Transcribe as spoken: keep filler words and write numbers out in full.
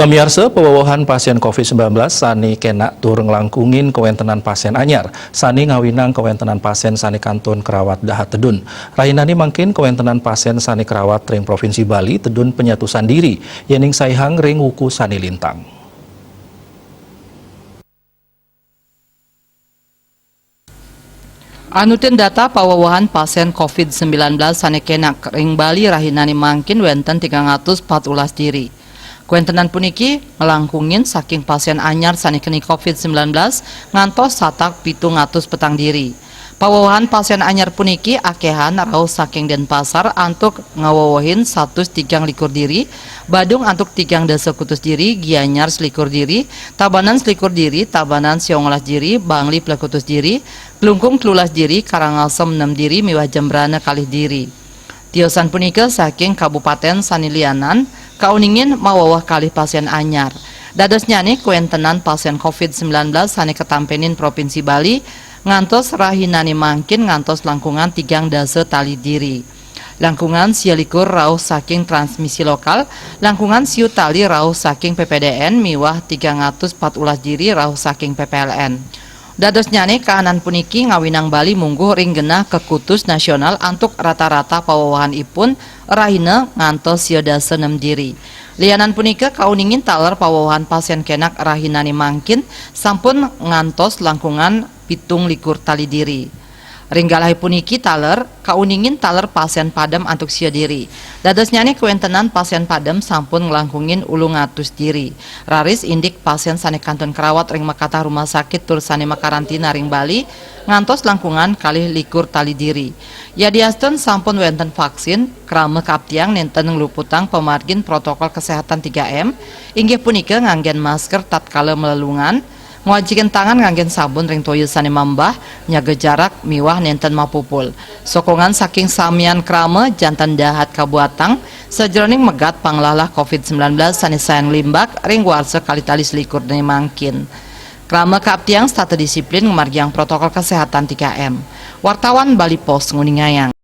Pamiarsa, pawewehan pasien covid sembilan belas sane kena tur nglangkungin kawentenan pasien anyar, sane ngawinang kawentenan pasien sane kantun karawat dahat tedun. Rahinane mangkin kawentenan pasien sane karawat ring Provinsi Bali tedun panyatusan diri, yening saihang ring wuku sane lintang. Anutin data pawewehan pasien covid sembilan belas sane kena ring Bali rahinane mangkin wenten tigang atus pat ulas diri. Kawentenan puniki nglangkungin saking pasien anyar sane keni covid sembilan belas ngantos satak pitung atus petang diri. Pawewehan pasien anyar puniki akehan rauh saking Denpasar antuk ngawewehin satus tigang likur diri, Badung antuk tigang dasa kutus diri, Gianyar selikur diri, Tabanan selikur diri, Tabanan siongolas diri, Bangli plekutus diri, Klungkung telulas diri, Karangasem nem diri, miwah Jembrana kalih diri. Tiosan punika saking kabupaten sane lianan kauningin maweweh kalih pasien anyar. Dadosnyane kawentenan pasien covid sembilan belas sane katampenin Provinsi Bali ngantos rahinane mangkin ngantos langkungan tigang dasa tali diri. Langkungan sia likur rauh saking transmisi lokal, langkungan siu tali rauh saking P P D N miwah tigang atus pat ulas diri rauh saking P P L N. Dadosnyane kahanan puniki ngawinang Bali mungguh ring genah kekutus nasional antuk rata-rata pawewehanipun rahina ngantos sia dasa nem diri. Lianan punika kauningin taler pawewehan pasien kenak rahinane mangkin sampun ngantos langkungan pitung likur tali diri. Ring galahe puniki taler kauningin taler pasien padem antuk sia diri. Dadosnyane kawentenan pasien padem sampun nglangkungin ulung atus diri. Raris indik pasien sane kantun karawat ring makatah rumah sakit tur sane makarantina ring Bali ngantos langkungan kalih likur tali diri. Yadiastun sampun wenten vaksin, krama kaaptiang nenten ngluputang pamargin protokol kesehatan tiga M, inggih punika nganggen masker tatkala malelungan, ngwajikin tangan nganggen sabun ring toya sane mambah, nyaga jarak miwah nenten mapupul. Sokongan saking samian krama janten dahat kabuatang sajeroning megat panglalah covid sembilan belas sane sayan nglimbak ring warsa kalih tali selikur dene mangkin. Krama kaaptiang setata disiplin ngamargiang protokol kesehatan tiga M. Wartawan Bali Post nguningayang.